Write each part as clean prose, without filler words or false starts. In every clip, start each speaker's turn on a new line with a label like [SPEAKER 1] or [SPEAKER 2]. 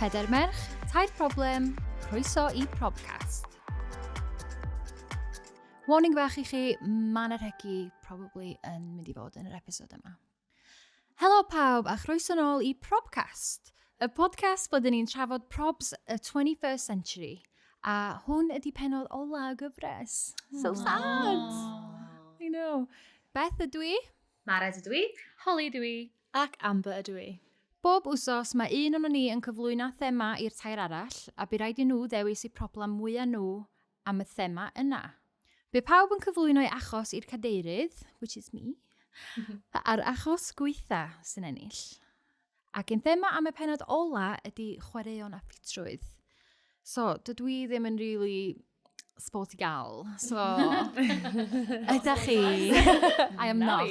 [SPEAKER 1] Pedair merch, tair problem, croeso i Probcast. Warning bach i chi, mae yna rhegi probably yn mynd i fod yn yr episod yma. Helo pawb a chroeso nôl i Probcast, y podcast ble dyn ni'n trafod probs y 21st century. A hwn ydy penod ola y gyfres. So sad! I know. Beth ydw i?
[SPEAKER 2] Mared ydw i.
[SPEAKER 3] Holly ydw i.
[SPEAKER 4] Ac Amber ydw i.
[SPEAKER 1] Bob wsos mae un ohonon ni yn cyflwyno thema i'r tair arall a bu raid i nhw ddewis eu problem mwya nhw am y thema yna. Bydd pawb yn cyflwyno'i achos i'r cadeirydd, which is me, a'r achos gweitha sy'n ennill. Ac ein thema am y penod ola ydy chwaraeon a ffitrwydd. So, dydw i ddim yn really sporty gal. So, ydych chi? I am not.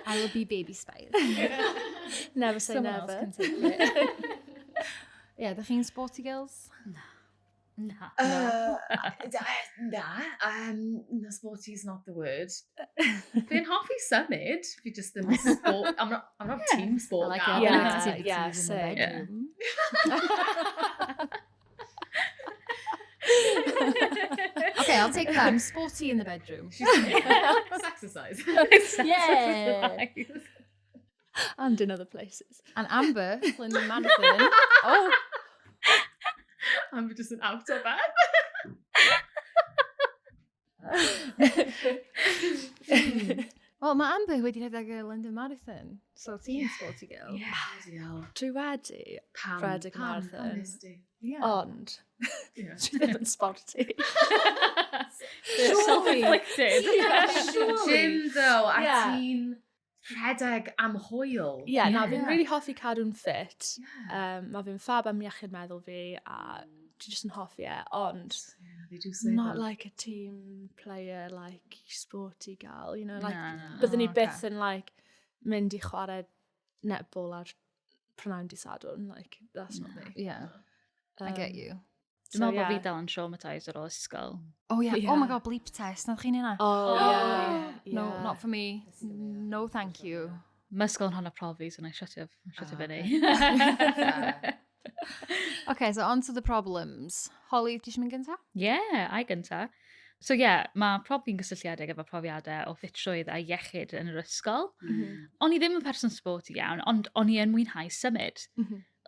[SPEAKER 1] I will be baby spice.
[SPEAKER 4] Never say
[SPEAKER 3] Someone
[SPEAKER 4] never.
[SPEAKER 3] else can take it.
[SPEAKER 1] Yeah, ydych chi'n sporty girls?
[SPEAKER 3] Na. Na.
[SPEAKER 2] Na, na, sporty is not the word. Fi'n hoffi symud, fi just ddim yn sport, I'm not yeah. team sport
[SPEAKER 1] I like
[SPEAKER 2] gal.
[SPEAKER 1] yeah,
[SPEAKER 4] Yeah,
[SPEAKER 1] activities
[SPEAKER 4] yeah,
[SPEAKER 1] in the
[SPEAKER 4] same.
[SPEAKER 1] bedroom. Okay, I'll take that. I'm sporty in the bedroom.
[SPEAKER 2] It's exercise.
[SPEAKER 1] Yeah.
[SPEAKER 4] And in other places.
[SPEAKER 1] And Amber, London Marathon. Oh,
[SPEAKER 2] I'm just an out of bed.
[SPEAKER 1] Wel, mae Amber wedi rhedeg y London Marathon. So ti'n sporty girl.
[SPEAKER 2] Yeah. Bloody hell.
[SPEAKER 4] Dwi wedi
[SPEAKER 2] Pam?
[SPEAKER 4] rhedeg y
[SPEAKER 2] Pam?
[SPEAKER 4] marathon.
[SPEAKER 2] Pam nes di?
[SPEAKER 1] Yeah.
[SPEAKER 4] Ond,
[SPEAKER 2] Yeah.
[SPEAKER 4] dwi ddim yn sporty.
[SPEAKER 3] Self-inflicted.
[SPEAKER 1] Surely.
[SPEAKER 2] Gym though, a
[SPEAKER 4] Yeah.
[SPEAKER 2] ti'n rhedeg am hwyl.
[SPEAKER 4] Ie, yeah, na, fi'n
[SPEAKER 1] Yeah.
[SPEAKER 4] really hoffi cadw'n ffit.
[SPEAKER 2] Yeah.
[SPEAKER 4] Mae fi'n fab am iechyd meddwl fi a dwi jyst yn hoffi e, ond
[SPEAKER 2] Yeah, they do say
[SPEAKER 4] not
[SPEAKER 2] that.
[SPEAKER 4] like a team player, like sporty gal, you know, like
[SPEAKER 3] Na, na.
[SPEAKER 4] byddwn ni
[SPEAKER 1] Oh,
[SPEAKER 4] byth
[SPEAKER 1] okay.
[SPEAKER 4] yn like mynd i chwarae netball ar prynawn di Sadwrn, like that's not me.
[SPEAKER 1] Yeah, I get you.
[SPEAKER 3] Dwi'n meddwl bod
[SPEAKER 4] yeah.
[SPEAKER 3] fi dal yn traumatised ar ôl ysgol.
[SPEAKER 1] Oh yeah. Oh my
[SPEAKER 4] Yeah.
[SPEAKER 1] god, bleep test. Nath chi'n hynna?
[SPEAKER 4] Oh, yeah.
[SPEAKER 1] No,
[SPEAKER 4] yeah.
[SPEAKER 1] not for me. No, thank you.
[SPEAKER 3] Mae ysgol yn rhan o profi, so na i shutio
[SPEAKER 2] Ah,
[SPEAKER 3] fyny.
[SPEAKER 2] okay.
[SPEAKER 1] Okay, so on to the problems. Holly, ti eisiau mynd gynta?
[SPEAKER 3] Yeah, I gynta. So yeah, mae profi'n gysylltiedig efo profiadau o ffitrwydd a iechyd yn yr ysgol. O'n i ddim yn person sporty iawn, ond o'n i yn mwynhau symud.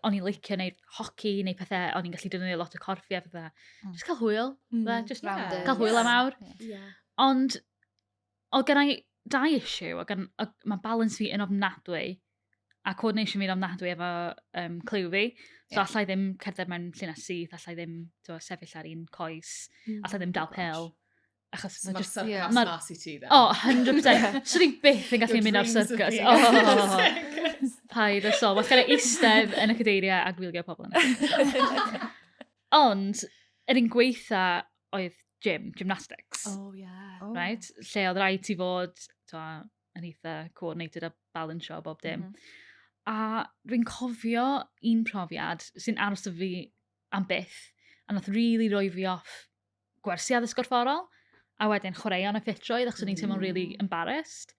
[SPEAKER 3] O'n i'n licio neud hoci neu pethau, o'n i'n gallu defnyddio lot o corffi a pethau. Just cael hwyl, just
[SPEAKER 1] Rounders.
[SPEAKER 3] cael hwyl am awr.
[SPEAKER 4] Yeah.
[SPEAKER 3] Ond oedd gen i dau issue, oedd gen, oedd, mae balance fi yn ofnadwy a coordination fi'n ofnadwy efo clyw fi. So allai ddim cerdded mewn llinell syth, allai ddim t'mo, sefyll ar un coes, allai ddim dal
[SPEAKER 2] Oh gosh.
[SPEAKER 3] pel. Achos
[SPEAKER 2] So
[SPEAKER 3] ma'
[SPEAKER 2] mae'r
[SPEAKER 3] just...
[SPEAKER 2] circus
[SPEAKER 1] yeah.
[SPEAKER 2] mas i ti then.
[SPEAKER 3] Oh, 100%. Swn i byth yn gallu
[SPEAKER 2] Your
[SPEAKER 3] mynd ar
[SPEAKER 2] dreams of
[SPEAKER 3] circus.
[SPEAKER 2] being in a
[SPEAKER 3] Oh,
[SPEAKER 2] circus.
[SPEAKER 3] paid y sol. Well, gael eistedd yn y cadeiriau a gwylio pobl yn y Ond, yr un gweitha oedd gym, gymnastics.
[SPEAKER 4] Oh, yeah.
[SPEAKER 1] Oh.
[SPEAKER 3] Right? Lle oedd rhaid ti fod t'mo, yn eitha coordinated a balansio bob dim. A dwi'n cofio un profiad sy'n aros 'da fi am byth, a nath really roi fi off gwersi addysg gorfforol, a wedyn chwaraeon a ffitrwydd, achos o'n i'n teimlo'n really embarrassed.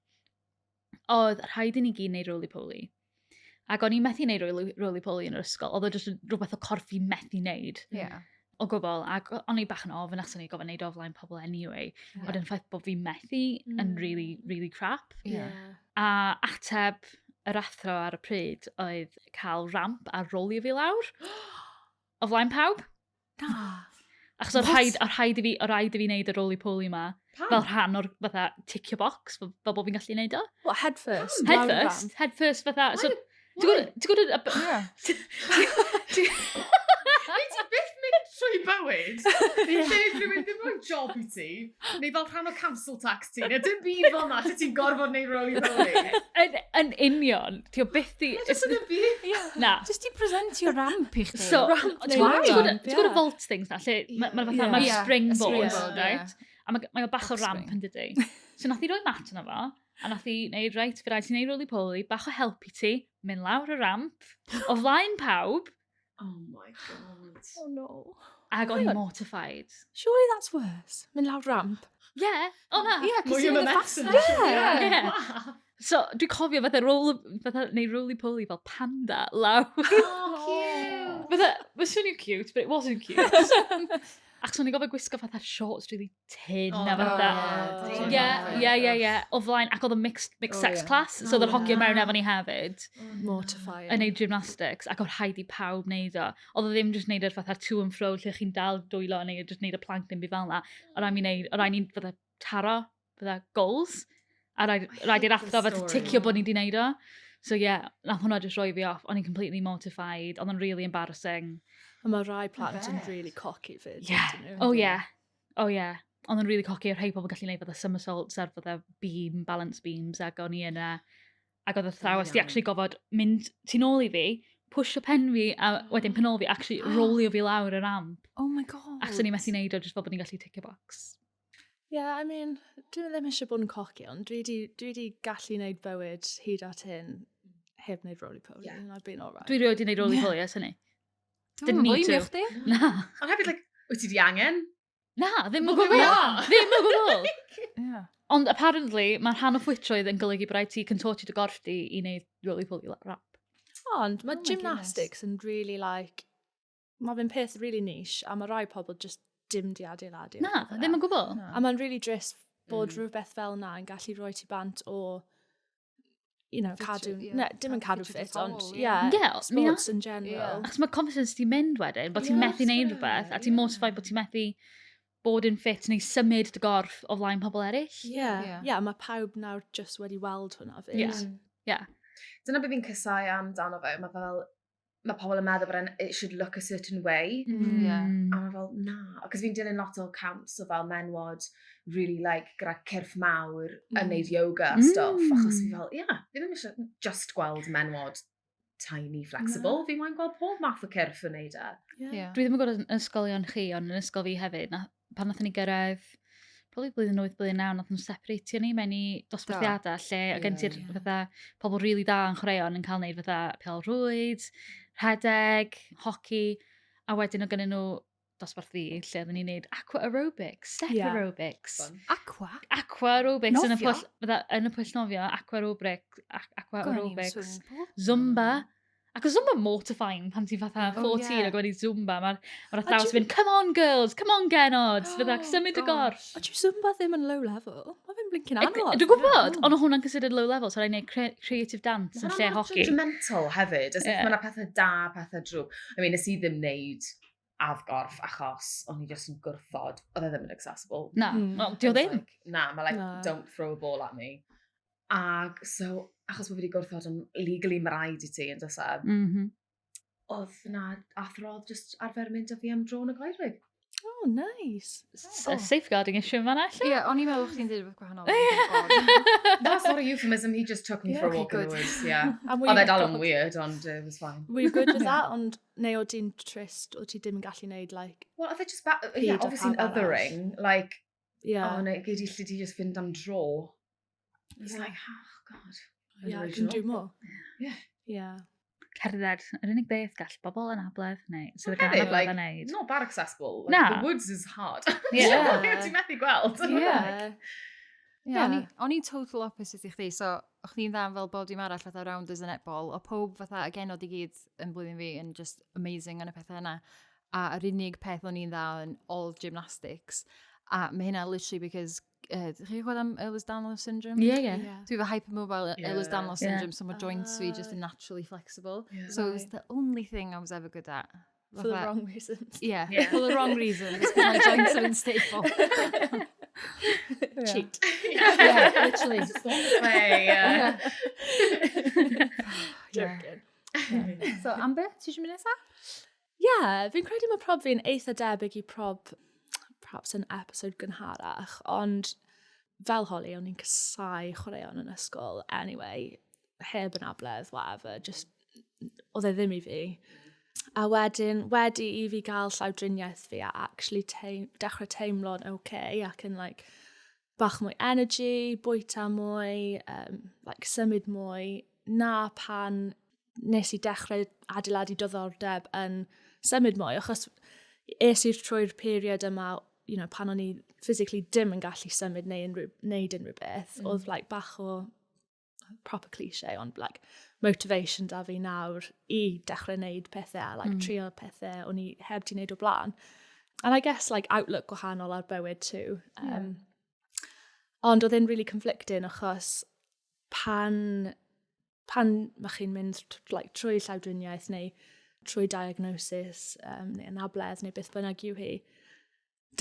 [SPEAKER 3] Oedd rhaid i ni gyd wneud roly-poly. Ac o'n i'n methu wneud roly-poly yn yr ysgol, oedd o jyst yn rhywbeth o corff fi methu wneud o gwbl, ac o'n i bach yn ofn achos o'n i'n gofyn wneud o flaen pobl anyway.
[SPEAKER 1] Yeah.
[SPEAKER 3] Ond yn ffaith bod fi methu yn really, really crap. A ateb yr athro ar y pryd oedd cael ramp a rolio fi lawr o flaen pawb.
[SPEAKER 4] Na.
[SPEAKER 3] Achos oedd
[SPEAKER 4] What?
[SPEAKER 3] rhaid i fi wneud y roly-poly ma
[SPEAKER 2] Pam?
[SPEAKER 3] fel rhan o'r fatha ticio box, fel bod fi'n gallu wneud o.
[SPEAKER 4] What, head first?
[SPEAKER 3] Head
[SPEAKER 4] Lawr y
[SPEAKER 3] first,
[SPEAKER 4] ramp?
[SPEAKER 3] head first fatha. So,
[SPEAKER 2] Why?
[SPEAKER 3] ti'n gwybod,
[SPEAKER 2] Neu ti byth mynd trwy bywyd lle rhywun ddim rhoi job i ti, neu fel rhan o council tax ti, neu dim byd fel na lle ti'n gorfod neud roly-poly.
[SPEAKER 3] Yn union, ti o byth di.
[SPEAKER 2] Just yn y byd.
[SPEAKER 4] Yeah.
[SPEAKER 3] Na.
[SPEAKER 1] Just i presentio ramp i chdi.
[SPEAKER 3] So,
[SPEAKER 4] Ramp
[SPEAKER 3] ti'n
[SPEAKER 4] neu
[SPEAKER 3] gwybod
[SPEAKER 4] ramp,
[SPEAKER 3] ti'n gwybod y
[SPEAKER 4] yeah.
[SPEAKER 3] vault things na, lle mae ma fatha, mae'r
[SPEAKER 1] Yeah,
[SPEAKER 3] springboard,
[SPEAKER 1] y springboard,
[SPEAKER 3] right? A mae o bach o
[SPEAKER 1] Box
[SPEAKER 3] ramp
[SPEAKER 1] spring.
[SPEAKER 3] yn dydi. So nath i roi mat yna fo, a nath i wneud, reit, fe rhaid ti wneud roly-poly, bach o help i ti, mynd lawr y ramp, o flaen pawb,
[SPEAKER 2] Oh my God.
[SPEAKER 4] Oh no.
[SPEAKER 3] ac o'n
[SPEAKER 4] Hang
[SPEAKER 3] i
[SPEAKER 4] on.
[SPEAKER 3] mortified.
[SPEAKER 4] Surely that's worse. Mynd lawr ramp.
[SPEAKER 3] Yeah, o na.
[SPEAKER 1] Yeah, cos
[SPEAKER 2] Mwy
[SPEAKER 1] ti'n
[SPEAKER 2] o
[SPEAKER 1] mynd
[SPEAKER 2] momentum.
[SPEAKER 1] faster.
[SPEAKER 4] Yeah.
[SPEAKER 3] Yeah.
[SPEAKER 2] Wow.
[SPEAKER 3] So, dwi'n cofio fatha roll, fatha, neu roly-poly fel panda lawr.
[SPEAKER 2] Oh, cute.
[SPEAKER 3] Fydde, mae'n swnio cute, but it wasn't cute. Achos o'n i'n gofio gwisgo fatha shorts really tyn oh, a fatha. Ie, ie, ie, ie. O flaen, ac oedd y mixed, mixed sex class, so oedd yr hogiau mewn efo ni hefyd.
[SPEAKER 4] Mortifying.
[SPEAKER 3] Yn neud gymnastics, ac oedd rhaid i pawb neud o. Oedd o ddim jyst neud yr fatha to and fro lle chi'n dal dwylo neu jyst neud y plank ddim byd fel yna. Oedd rhaid mi neud, oedd rhaid ni'n fatha taro fatha goals, a rhaid, rhaid i'r athro fatha ticio bod ni wedi neud o. So yeah, nath hwnna just roi fi off. O'n i'n completely mortified. Oedd o'n really embarrassing.
[SPEAKER 4] A mae rai plant yn really cocky fyd.
[SPEAKER 3] Yeah. Oh yeah. Oh yeah. Oedd o'n really cocky. Rhai pobl gallu neud fatha somersaults ar fatha beam, balance beams, ac o'n i yna. Ac oedd y thrawes di actually gofod mynd tu nôl i fi, pwysio pen fi, a wedyn pen ôl fi, actually rolio fi lawr y ramp.
[SPEAKER 1] Oh my god.
[SPEAKER 3] Achos o'n i methu neud o jyst fel bod ni'n gallu ticio box.
[SPEAKER 4] Yeah, I mean, dwi ddim eisiau bod yn cocky, ond dwi di, dwi di gallu gwneud bywyd hyd at hyn heb wneud roly-poly, yeah. and I've been alright.
[SPEAKER 3] Dwi rioed di wneud roly-poly ers hynny.
[SPEAKER 1] Didn't need to. Chdi?
[SPEAKER 3] Na.
[SPEAKER 2] Ond hefyd, like, wyt ti di angen?
[SPEAKER 3] Na, ddim o gwbl. Ddim o gwbl.
[SPEAKER 1] Yeah.
[SPEAKER 3] Ond apparently, mae rhan o ffitrwydd yn golygu bod rhaid ti contortio dy gorff di i wneud roly-poly rap.
[SPEAKER 4] Ond mae oh gymnastics yn really like, mae fe'n peth really niche, a mae rai pobl just dim di adeiladu.
[SPEAKER 3] Na, ddim yn gwbl.
[SPEAKER 4] A mae'n really drist bod mm. rhywbeth fel na yn gallu rhoi ti bant o you know, cadw, yeah. ne, dim yn cadw fit, ond, yeah,
[SPEAKER 3] yeah
[SPEAKER 4] sports in general. Yeah.
[SPEAKER 3] Achos mae confidence ti'n mynd wedyn, bod ti'n methu neud rhywbeth, a ti'n mortified bod ti'n methu bod yn fit neu symud dy gorff o flaen pobl eraill.
[SPEAKER 4] Yeah, yeah, yeah mae pawb nawr just wedi weld hwnna fyd.
[SPEAKER 3] Yeah. Yeah.
[SPEAKER 2] Dyna beth fi'n cysau amdano fe, mae fel, mae pobl yn meddwl bod e'n, it should look a certain way.
[SPEAKER 1] Mm. Yeah.
[SPEAKER 2] A mae fel, na. Cos fi'n dilyn lot o accounts o fel menwod really like gyda cyrff mawr mm. yn neud yoga a stuff. Achos fi fel, yeah, fi ddim eisiau just gweld menwod tiny, flexible. No. Fi moyn gweld pob math o cyrff yn neud e.
[SPEAKER 4] Yeah.
[SPEAKER 1] Yeah.
[SPEAKER 3] Dwi ddim yn gwybod yn ysgolion chi, ond yn ysgol fi hefyd, na, pan nathon ni gyrraedd, probably blwyddyn 8, blwyddyn 9, nathon nhw separatio ni mewn i dosbarthiadau lle yeah. gen ti'r yeah. fatha pobl rili really da yn chwaraeon yn cael neud fatha pêl rwyd, rhedeg, hoci, a wedyn o gennyn nhw dosbarth fi lle oedden ni'n neud aqua aerobics, step yeah. aerobics.
[SPEAKER 2] Fun.
[SPEAKER 1] Aqua?
[SPEAKER 3] Aqua aerobics yn y
[SPEAKER 1] Nofio?
[SPEAKER 3] pwll, fatha, yn y pwll nofio, aqua aerobics, aqua
[SPEAKER 1] Go on, even
[SPEAKER 3] aerobics,
[SPEAKER 1] swimming pool.
[SPEAKER 3] Zumba. Ac o Zumba mortifying pan ti'n fatha
[SPEAKER 1] Oh,
[SPEAKER 3] 14
[SPEAKER 1] yeah.
[SPEAKER 3] ac wedi Zumba. Mae'r ma
[SPEAKER 4] A
[SPEAKER 3] athrawes
[SPEAKER 4] ti'n-
[SPEAKER 3] yn mynd, come on girls, come on genod. Fydda,
[SPEAKER 1] Oh,
[SPEAKER 3] symud y
[SPEAKER 1] gosh.
[SPEAKER 3] gorff.
[SPEAKER 4] Ond yw Zumba ddim yn low level. Mae fe'n blincyn anodd.
[SPEAKER 3] Dwi'n gwybod, ond oedd hwnna'n considered low level, so rhaid neud creative dance yn lle hoci.
[SPEAKER 2] judgmental hefyd. As if
[SPEAKER 3] Ie.
[SPEAKER 2] Mae yna pethau da, pethau drwg. I mean, nes i ddim neud afgorff achos o'n i just yn gwrthod. Oedd e ddim yn accessible.
[SPEAKER 3] Na, well, di o
[SPEAKER 2] I was
[SPEAKER 3] ddim.
[SPEAKER 2] Like, na, mae like,
[SPEAKER 4] Na.
[SPEAKER 2] don't throw a ball at me. Ag, so, achos bod fi wedi gwrthod yn legally mae rhaid i ti yn dysa, oedd na athro oedd just arfer mynd â fi am dro yn y goedwig.
[SPEAKER 4] Oh, nice.
[SPEAKER 3] A safeguarding issue yn fan'na, ella?
[SPEAKER 1] Ie, o'n i'n meddwl chdi'n dweud rhywbeth gwahanol. Oh
[SPEAKER 2] That's not a euphemism, he just took me
[SPEAKER 4] Yeah,
[SPEAKER 2] for a
[SPEAKER 1] okay,
[SPEAKER 2] walk in the
[SPEAKER 1] good.
[SPEAKER 2] woods, yeah.
[SPEAKER 4] And were
[SPEAKER 2] Oedd
[SPEAKER 4] you
[SPEAKER 2] e dal yn
[SPEAKER 4] good-
[SPEAKER 2] weird, ond it was fine.
[SPEAKER 4] Were you good with that? Ond neu o ti'n trist, o ti dim yn gallu neud, like,
[SPEAKER 2] Well, oedd e just, yeah,
[SPEAKER 4] Pryd o
[SPEAKER 2] obviously
[SPEAKER 4] pawb arall.
[SPEAKER 2] othering, like,
[SPEAKER 4] yeah.
[SPEAKER 2] oh no, gei di lle di just fynd am dro. It's
[SPEAKER 4] Yeah.
[SPEAKER 2] like, oh god.
[SPEAKER 4] yeah, I can do more.
[SPEAKER 2] Yeah.
[SPEAKER 4] Yeah.
[SPEAKER 3] Cerdded, yr unig beth gall bobl yn abledd neu sydd
[SPEAKER 2] Ond
[SPEAKER 3] gan
[SPEAKER 2] hefyd,
[SPEAKER 3] abledd
[SPEAKER 2] like,
[SPEAKER 3] yn neud.
[SPEAKER 2] Not that accessible. Like,
[SPEAKER 3] Na.
[SPEAKER 2] The woods is hard.
[SPEAKER 3] Yeah.
[SPEAKER 2] Ti'n methu gweld.
[SPEAKER 1] Yeah.
[SPEAKER 4] Yeah.
[SPEAKER 1] Yeah, o'n i total opposite i chdi, so o'ch chdi'n dda am fel bob dim arall fatha rounders a netball, o pob fatha y genod i gyd yn blwyddyn fi yn just amazing yn y pethau yna. A yr unig peth o'n i'n dda yn all gymnastics. A mae hynna literally because, chi'n gwybod am Ehlers-Danlos syndrome?
[SPEAKER 3] Ie, ie.
[SPEAKER 1] Dwi efo hypermobile Ehlers-Danlos syndrome, so my joints fi just
[SPEAKER 4] Ah.
[SPEAKER 1] yn naturally flexible.
[SPEAKER 2] Yeah.
[SPEAKER 1] So it was
[SPEAKER 4] Right.
[SPEAKER 1] the only thing I was ever good at.
[SPEAKER 4] For the
[SPEAKER 1] Fatha-
[SPEAKER 4] wrong reasons.
[SPEAKER 1] Yeah,
[SPEAKER 2] Yeah.
[SPEAKER 1] for the wrong reasons. 'cause my joints are unstable. Yeah.
[SPEAKER 4] Cheat.
[SPEAKER 1] Yeah, literally.
[SPEAKER 2] It's just this way. Yeah.
[SPEAKER 1] Yeah.
[SPEAKER 4] Joking.
[SPEAKER 1] So, Amber, ti eisiau mynd nesaf?
[SPEAKER 4] Yeah, fi'n credu mae prob fi'n eitha debyg i prob perhaps yn episode gynharach, ond fel Holly, o'n i'n casau chwaraeon yn ysgol anyway, heb yn abledd, whatever, just oedd e ddim i fi. A wedyn, wedi i fi gael llawdriniaeth fi a actually teim, dechrau teimlo'n okay ac yn like, bach mwy energy, bwyta mwy, like, symud mwy, na pan nes i dechrau adeiladu diddordeb yn symud mwy, achos es i'r trwy'r period yma, you know, pan o'n i physically dim yn gallu symud neu unrhyw, neud unrhyw beth, oedd like, bach o proper cliché, ond like, motivation da fi nawr i dechrau wneud pethau a like, trio pethau o'n i heb di wneud o blaen. And I guess like outlook gwahanol ar bywyd too. Yeah. Ond oedd e'n really conflicting achos pan, pan mae chi'n mynd like, trwy llawdriniaeth neu trwy diagnosis neu anabledd neu beth bynnag yw hi,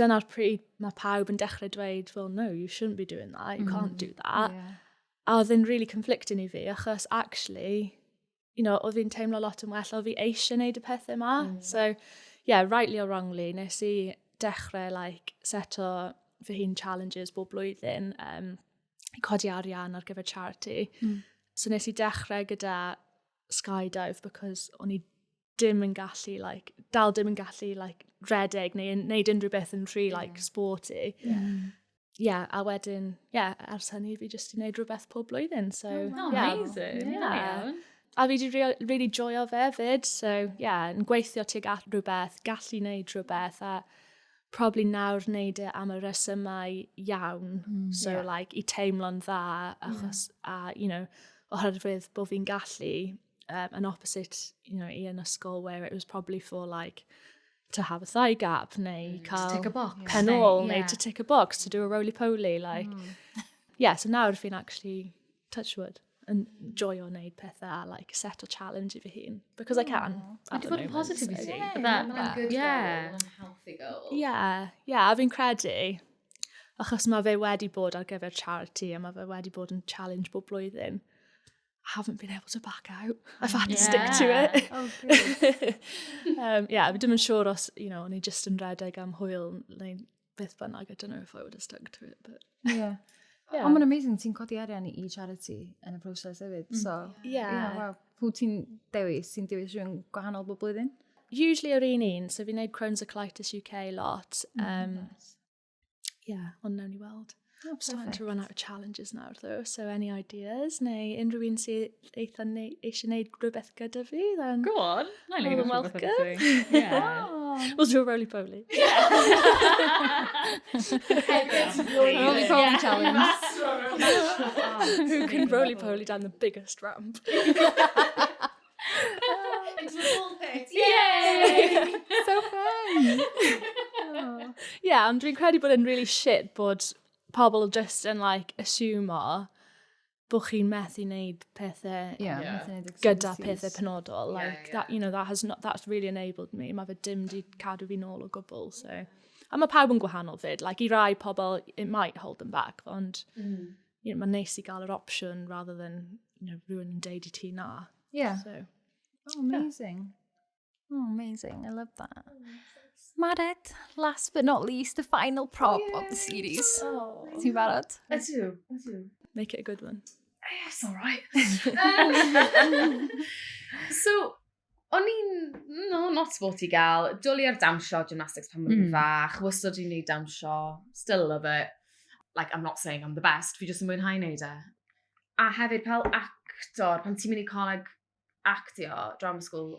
[SPEAKER 4] dyna'r pryd mae pawb yn dechrau dweud, well, no, you shouldn't be doing that, you can't do that. Yeah. A oedd e'n really conflicting i fi, achos actually, you know, oedd fi'n teimlo lot yn well, oedd fi eisiau gwneud y pethau yma. So, yeah, rightly or wrongly, nes i dechrau, like, seto fy hun challenges bob blwyddyn i codi arian ar gyfer charity. So nes i dechrau gyda skydive because o'n i dim yn gallu, like, dal dim yn gallu, like, redeg neu wneud unrhyw beth yn rhy, like, sporty. Yeah, a wedyn, yeah, ers hynny fi jyst i wneud rhywbeth pob blwyddyn, so,
[SPEAKER 3] Oh,
[SPEAKER 4] yeah.
[SPEAKER 3] Amazing.
[SPEAKER 4] Yeah.
[SPEAKER 3] Iawn.
[SPEAKER 4] A fi di really joio fe hefyd, so, yeah, yn gweithio tuag at rhywbeth, gallu wneud rhywbeth, a probably nawr wneud e am y resymau iawn. So, like, i teimlo'n dda, achos, a, you know, oherwydd bod fi'n gallu, and opposite, you know, i yn ysgol where it was probably for, like, to have a thigh gap, neu cael
[SPEAKER 3] To tick a box.
[SPEAKER 4] pen ôl, neu to tick a box, to do a roly-poly, like. Yeah, so nawr fi'n actually, touch wood, yn joio wneud pethau a like, set o challenge i fi hun. Because I can.
[SPEAKER 3] Mae
[SPEAKER 4] at
[SPEAKER 3] 'di
[SPEAKER 4] the
[SPEAKER 3] bod yn
[SPEAKER 4] moment,
[SPEAKER 3] positif i
[SPEAKER 4] so.
[SPEAKER 3] ti.
[SPEAKER 1] Yeah,
[SPEAKER 3] Bydde-
[SPEAKER 2] Mae'n good
[SPEAKER 3] Yeah.
[SPEAKER 2] goal, mae'n healthy goal.
[SPEAKER 4] Yeah, a fi'n credu, achos mae fe wedi bod ar gyfer charity a mae fe wedi bod yn challenge bob blwyddyn. I haven't been able to back out. I've had to stick to it.
[SPEAKER 1] Oh, good.
[SPEAKER 4] Yeah, fi dim yn siŵr os, you know, o'n i just yn redeg am hwyl neu beth bynnag. I don't know if I would have stuck to it, but yeah.
[SPEAKER 1] Ond mae'n amazing, ti'n codi arian i charity yn y proses hefyd, so... Yeah, wow. Pwy ti'n dewis? Ti'n dewis rhywun gwahanol bob blwyddyn?
[SPEAKER 4] Usually yr un un, so fi'n neud Crohn's a Colitis UK lot.
[SPEAKER 1] Nice.
[SPEAKER 4] Yeah, ond nawn ni weld.
[SPEAKER 1] Oh,
[SPEAKER 4] I'm starting to run out of challenges nawr, though, so any ideas, neu unrhyw un sydd eitha eisiau neud rhywbeth gyda fi, then
[SPEAKER 3] Go on. Na i
[SPEAKER 4] More than
[SPEAKER 3] rhywbeth
[SPEAKER 4] welcome.
[SPEAKER 3] efo ti. Yeah.
[SPEAKER 4] We'll do a roly-poly.
[SPEAKER 1] Roly poly challenge.
[SPEAKER 4] Who can roly-poly down the biggest ramp?
[SPEAKER 2] Into the ball pit.
[SPEAKER 3] Yay!
[SPEAKER 1] So fun! Oh.
[SPEAKER 4] Yeah, ond dwi'n credu bod e'n really shit bod pobl just yn like assumo bod chi'n methu wneud pethau
[SPEAKER 1] Yeah,
[SPEAKER 2] Yeah.
[SPEAKER 1] methu neud
[SPEAKER 4] gyda
[SPEAKER 1] activities.
[SPEAKER 4] pethau penodol. Like, that, you know, that has not, that's really enabled me. Mae fe dim di cadw fi nôl o gwbl, so. A mae pawb yn gwahanol fyd. Like, i rai pobl, it might hold them back, ond you know, mae'n neis i gael yr opsiwn rather than, you know, rhywun yn deud i ti na.
[SPEAKER 1] Yeah.
[SPEAKER 4] So,
[SPEAKER 1] Oh, amazing. Oh, amazing. I love that. Mared, last but not least, the final prop of the series.
[SPEAKER 4] oh.
[SPEAKER 1] Ti'n barod?
[SPEAKER 2] Ydw, ydw.
[SPEAKER 4] Make it a good one.
[SPEAKER 2] Yes, all right. So, o'n i'n, no, not sporty gal. Dwlu ar dawnsio gymnastics pan o'n i'n fach. Wastad i'n neud dawnsio. Still love it. Like, I'm not saying I'm the best, fi jyst yn mwynhau neud e. A hefyd, fel actor, pan ti'n mynd i coleg actio, drama school,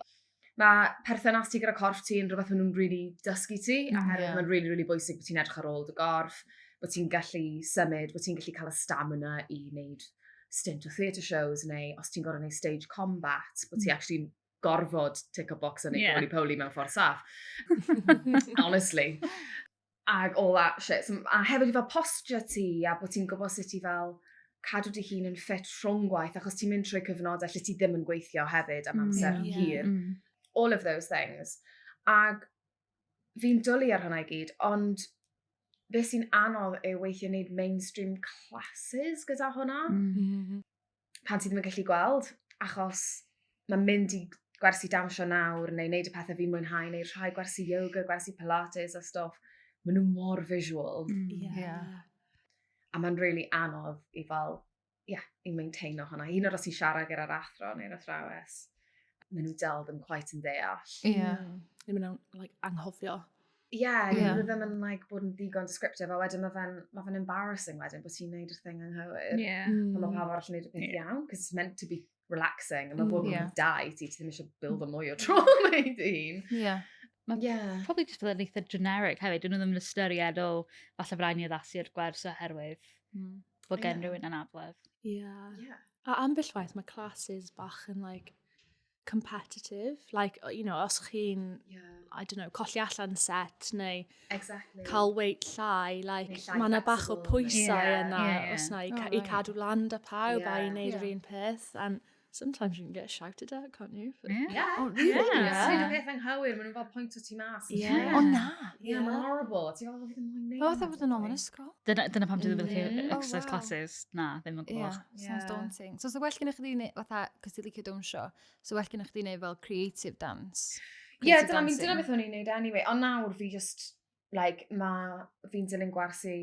[SPEAKER 2] mae perthynas ti gyda corff ti yn rhywbeth maen nhw'n really dysgu ti, a hefyd mae'n really, really bwysig bod ti'n edrych ar ôl dy gorff, bod ti'n gallu symud, bod ti'n gallu cael y stamina i wneud stint o theatre shows, neu os ti'n gorfod wneud stage combat, bod ti actually gorfod tick a box a neud roly-poly mewn ffordd saff. Honestly. Ag all that shit. So, a hefyd i fel posture ti, a bod ti'n gwybod sut i fel cadw dy hun yn ffit rhwng gwaith, achos ti'n mynd trwy cyfnodau lle ti ddim yn gweithio hefyd am amser hir. All of those things. Ag fi'n dwlu ar hwnna i gyd, ond beth sy'n anodd yw weithio wneud mainstream classes gyda hwnna pan ti ddim yn gallu gweld, achos mae'n mynd i gwersi dawnsio nawr, neu wneud y pethau fi'n mwynhau, neu rhai gwersi yoga, gwersi pilates a stuff, maen nhw mor visual, a mae'n really anodd i fel, yeah, i maintaino hwnna. Hyd yn oed os ti'n siarad gyda'r athro neu'r athrawes, maen nhw dal ddim quite yn deall.
[SPEAKER 4] Ddim yn like, anghofio.
[SPEAKER 2] Yeah, yeah. Nhw ddim yn like, bod yn ddigon descriptive, a wedyn mae fe'n ma fe embarrassing wedyn bod ti'n neud y thing anghywir. A mae pawb arall yn neud y peth iawn, because it's meant to be relaxing, a mae bod yn da i ti, ti ddim eisiau build o mwy o trauma i dy hun.
[SPEAKER 3] Mae probably just fel yn eitha generic hefyd. Dyn nhw ddim yn ystyried o falle fod rhaid ni addasu'r gwers oherwydd bod gen rhywun anabledd.
[SPEAKER 4] A ambell waith mae classes bach yn like competitive. Like, you know, os chi'n, yeah. I don't know, colli allan set neu exactly. cael weight llai, like, mae yna bach o pwysau yeah, yna yeah, yeah. os na i, oh, right. i cadw lan da pawb yeah, a i wneud yr yeah. un peth. And sometimes you can get shouted at, can't you?
[SPEAKER 2] For... Yeah. yeah. Oh, really? Yeah. Yeah. Ti'n peth anghywir, maen nhw'n fel point o ti mas.
[SPEAKER 4] Yeah.
[SPEAKER 1] Oh, na.
[SPEAKER 2] Yeah, yeah. mae'n horrible. Ti'n fel, fi ddim moyn neud.
[SPEAKER 1] O, fatha fod yn ôl yn ysgol.
[SPEAKER 3] Dyna, dyna pam dwi ddim yn licio mm. exercise oh, wow. classes. Na, ddim yn gwybod.
[SPEAKER 1] Yeah, sounds yeah. daunting. So, so well gennych chdi neud, fatha, cos ti'n licio dawnsio, so well gennych chdi neud fel creative dance.
[SPEAKER 2] Ie, yeah, dyna, dyna beth o'n i'n neud anyway. Ond nawr fi just, like, ma, fi'n dilyn gwersi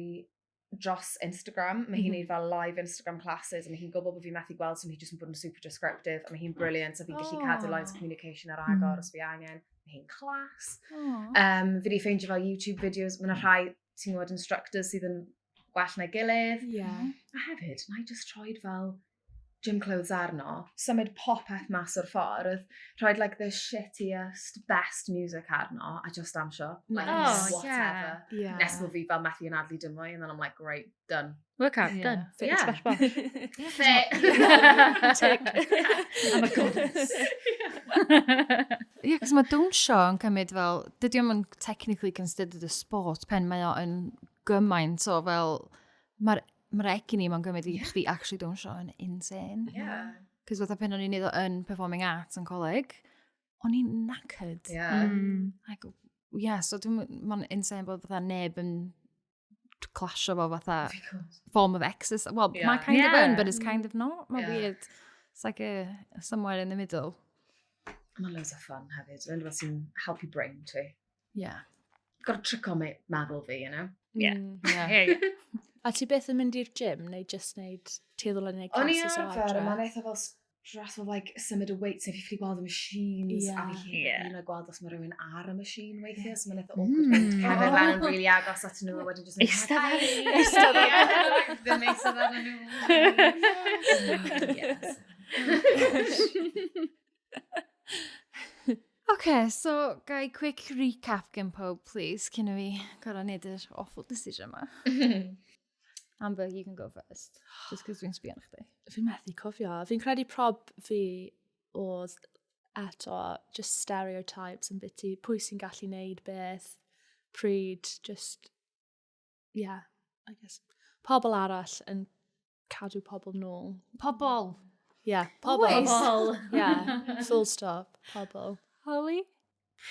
[SPEAKER 2] dros Instagram. Mae hi'n mm -hmm. neud fel live Instagram classes a mae hi'n gwybod bod fi methu gweld, so mae hi jyst yn bod yn super descriptive a mae hi'n brilliant a fi'n gallu oh. cadw lines of communication ar agor mm. os fi angen. Mae hi'n class. Oh. Um, fi wedi ffeindio fel YouTube videos, mae yna rhai, ti'n gwybod, instructors sydd yn gwell na'i gilydd.
[SPEAKER 4] Yeah.
[SPEAKER 2] A hefyd, na i just troed fel gym clothes arno, symud popeth mas o'r ffordd, rhoid like the shittiest, best music arno, a just dawnsio. Like,
[SPEAKER 3] oh,
[SPEAKER 2] whatever.
[SPEAKER 4] Yeah. Yeah.
[SPEAKER 2] Nes bod fi fel methu anadlu dim mwy, and then I'm like, great, done.
[SPEAKER 3] Workout,
[SPEAKER 1] yeah.
[SPEAKER 3] done. Fit,
[SPEAKER 2] yeah.
[SPEAKER 3] smash, bosh.
[SPEAKER 2] Fit.
[SPEAKER 4] Tick.
[SPEAKER 3] I'm a goddess.
[SPEAKER 1] Ie, cos mae dawnsio yn cymryd fel, dydy o'm yn technically considered a sport pen mae o yn gymaint o fel, mae'r ma egni mae'n gymryd i chdi actually dawnsio yn insane.
[SPEAKER 2] Yeah.
[SPEAKER 1] Cos fatha pen o'n i'n neud o yn performing arts yn coleg, o'n i'n knackered.
[SPEAKER 2] Yeah.
[SPEAKER 3] Mm.
[SPEAKER 1] Like, yeah, so dwi'n, mae'n insane bod fatha neb yn clasio fo fatha form of exercise. Well, yeah. mae kind yeah. of yn, but it's kind of not. Mae'n yeah. weird. It's like a, somewhere in the middle.
[SPEAKER 2] Mae'n loads of fun hefyd. Mae'n rhywbeth sy'n helpu brain ti.
[SPEAKER 1] Yeah.
[SPEAKER 2] Got to trick on meddwl fi, you know?
[SPEAKER 3] Yeah.
[SPEAKER 4] Mm.
[SPEAKER 1] Yeah.
[SPEAKER 3] Hey.
[SPEAKER 4] A ti byth yn mynd i'r gym neu just neud tueddol yn neud
[SPEAKER 2] O'n i
[SPEAKER 4] classes o
[SPEAKER 2] arfer,
[SPEAKER 4] adre?
[SPEAKER 2] mae'n eitha fel stressful, like, symud y weights, neu fi ffili gweld y machines, yeah. a fi hyd
[SPEAKER 3] Yeah.
[SPEAKER 2] yeah. gweld os mae rhywun ar y machine weithiau, so mae'n eitha awkward mm.
[SPEAKER 3] Mm.
[SPEAKER 2] Cerdded lan yn really agos at nhw, a wedyn just...
[SPEAKER 3] Eistedd ar-
[SPEAKER 2] Eistedd ar. Ddim eistedd ar nhw. Yes.
[SPEAKER 1] OK, so gai quick recap gen pob, please, cyn i fi gorau neud yr awful decision yma. Amber, you can go first. Just cos dwi'n sbio arna chdi.
[SPEAKER 4] Fi'n methu cofio. Fi'n credu prob fi oedd eto just stereotypes yn biti, pwy sy'n gallu neud beth, pryd, just, yeah, I guess. Pobl arall yn cadw pobl nôl.
[SPEAKER 1] Pobl.
[SPEAKER 4] Yeah, pobl.
[SPEAKER 1] Always.
[SPEAKER 3] Pobl.
[SPEAKER 4] Yeah, full stop, pobl.
[SPEAKER 1] Holly?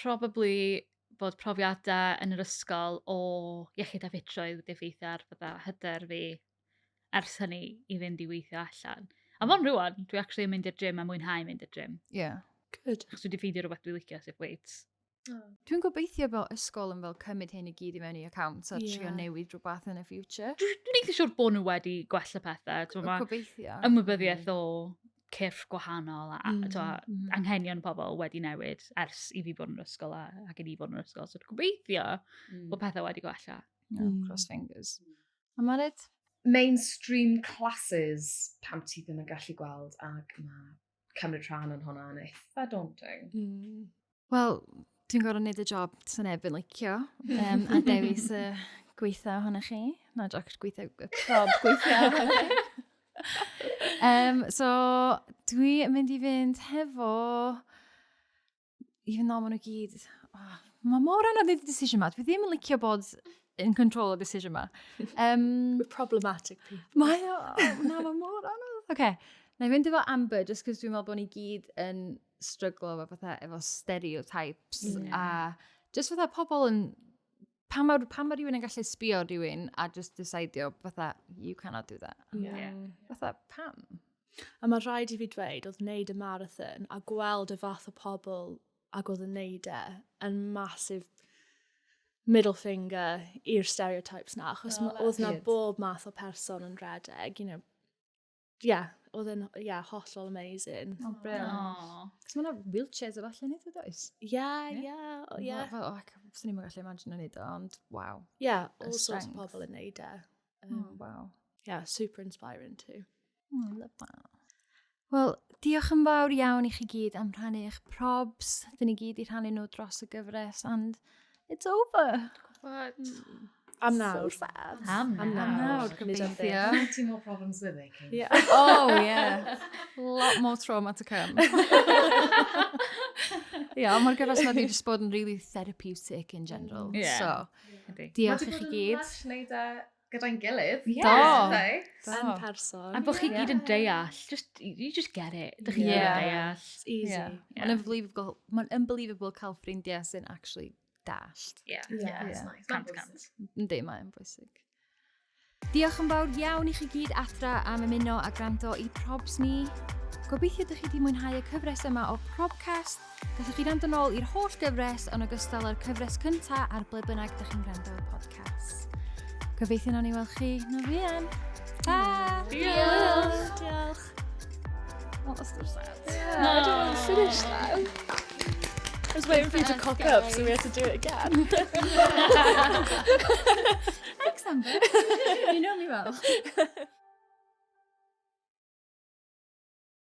[SPEAKER 3] Probably bod profiadau yn yr ysgol o iechyd a ffitrwydd wedi effeithio ar fatha hyder fi ers hynny i fynd i weithio allan. A fo'n rwan, dwi actually yn mynd i'r gym a mwynhau mynd i'r gym.
[SPEAKER 1] Yeah.
[SPEAKER 4] Good.
[SPEAKER 3] Achos dwi wedi ffeindio rhywbeth dwi'n licio, sef weights.
[SPEAKER 1] Dwi'n gobeithio bod ysgol yn fel cymryd hyn i gyd i mewn i account a yeah. trio
[SPEAKER 4] Ie.
[SPEAKER 1] newid rhywbeth yn y future.
[SPEAKER 3] Dwi'n eitha siŵr bod nhw wedi gwella pethau. T'mo, ma'
[SPEAKER 1] Gobeithio.
[SPEAKER 3] ymwybyddiaeth o cyrff gwahanol a mm.
[SPEAKER 1] Mm.
[SPEAKER 3] anghenion pobl wedi newid ers i fi bod yn yr ysgol a, ac i ni bod yn yr ysgol. So dwi'n gobeithio bod pethau wedi gwella.
[SPEAKER 1] Yeah,
[SPEAKER 4] Mm.
[SPEAKER 1] cross fingers. A Mared?
[SPEAKER 2] Mainstream classes pam ti ddim yn gallu gweld ac mae cymryd rhan yn hwnna yn eitha daunting.
[SPEAKER 4] Mm.
[SPEAKER 1] Wel, dwi'n gorfod wneud y job sy'n neb yn licio. Um, a dewis y gweitha ohonych chi. Na, joc, gweitha, y prob gweitha ohonych chi. Um, so, dwi yn mynd i fynd hefo... Even though maen nhw gyd... Oh, mae mor anodd wneud y decision ma. Dwi ddim yn licio bod in control o decision ma. Um,
[SPEAKER 4] We're problematic people.
[SPEAKER 1] Mae o, na, mae mor anodd. Oce, okay. na i fynd efo Amber, just cos dwi'n meddwl bod ni gyd yn stryglo efo fatha, efo stereotypes
[SPEAKER 4] Mm.
[SPEAKER 1] a just fatha pobl yn, pan mae, pan ma rhywun yn gallu sbio ar rhywun a just decidio fatha, you cannot do that.
[SPEAKER 3] Yeah.
[SPEAKER 4] Mm.
[SPEAKER 1] Fatha, pam?
[SPEAKER 4] A mae rhaid i fi dweud, oedd wneud y marathon a gweld y fath o pobl ag oedd yn neud e yn massive middle finger i'r stereotypes na, achos
[SPEAKER 2] Oh,
[SPEAKER 4] oh, oedd na
[SPEAKER 2] Good.
[SPEAKER 4] bob math o person yn redeg, you know. Yeah, oedd yn, yeah, hollol amazing.
[SPEAKER 1] Oh, brilliant.
[SPEAKER 3] Aww.
[SPEAKER 1] Cos mae yna wheelchairs o falle nid oes?
[SPEAKER 4] Yeah,
[SPEAKER 3] Yeah.
[SPEAKER 4] yeah, oh, yeah.
[SPEAKER 1] Fel, oh, swn i'n gallu imagine yn neud o, ond wow.
[SPEAKER 4] Yeah,
[SPEAKER 1] The
[SPEAKER 4] all sorts of
[SPEAKER 1] strength.
[SPEAKER 4] pobl yn neud e. Um,
[SPEAKER 1] Oh, wow.
[SPEAKER 4] Yeah, super inspiring too.
[SPEAKER 1] Oh, I love that. Wel, diolch yn fawr iawn i chi gyd am rhannu eich probs. Dyn ni gyd i rhannu nhw dros y gyfres, and it's over.
[SPEAKER 3] What?
[SPEAKER 4] Mm. Am nawr.
[SPEAKER 1] So sad.
[SPEAKER 3] Am
[SPEAKER 4] Am
[SPEAKER 3] nawr.
[SPEAKER 4] nawr,
[SPEAKER 1] Nawr,
[SPEAKER 4] nid am
[SPEAKER 1] gobeithio.
[SPEAKER 2] Plenty more problems with it, Kate.
[SPEAKER 4] Yeah.
[SPEAKER 1] Oh, yeah. Lot more trauma to come. yeah, ond mae'r gyfres yma wedi just bod yn really therapeutic in general.
[SPEAKER 3] Yeah.
[SPEAKER 1] So,
[SPEAKER 3] Yndi.
[SPEAKER 1] diolch i chi gyd.
[SPEAKER 2] Wneud e gyda'n gilydd.
[SPEAKER 1] Do.
[SPEAKER 2] Do.
[SPEAKER 4] Yn person.
[SPEAKER 3] A bod chi gyd yn deall, just, you just get it. Dych chi gyd yn deall.
[SPEAKER 4] It's easy.
[SPEAKER 1] Yeah.
[SPEAKER 3] Yeah.
[SPEAKER 1] Mae'n unbelievable, mae'n unbelievable cael ffrindiau sy'n actually dallt.
[SPEAKER 3] Yeah.
[SPEAKER 2] Yeah, it's
[SPEAKER 1] Yeah.
[SPEAKER 2] nice.
[SPEAKER 3] Cant, cant.
[SPEAKER 1] Yndi, mae'n bwysig. Diolch yn fawr iawn i chi gyd adra am ymuno a gwrando i probs ni. Gobeithio ydych chi wedi mwynhau y cyfres yma o Probcast. Gallwch chi wrando nôl i'r holl gyfres yn ogystal â'r cyfres cynta ar ble bynnag ydych chi'n gwrando ar podcast. Gobeithio nawn ni weld chi na fuan. Ta!
[SPEAKER 3] Diolch!
[SPEAKER 4] Diolch.
[SPEAKER 1] Oh, that's so sad.
[SPEAKER 4] Yeah, I don't want to finish that. I was waiting for you to cock up, so we had to do it again.
[SPEAKER 1] Thanks, Amber. You know me well.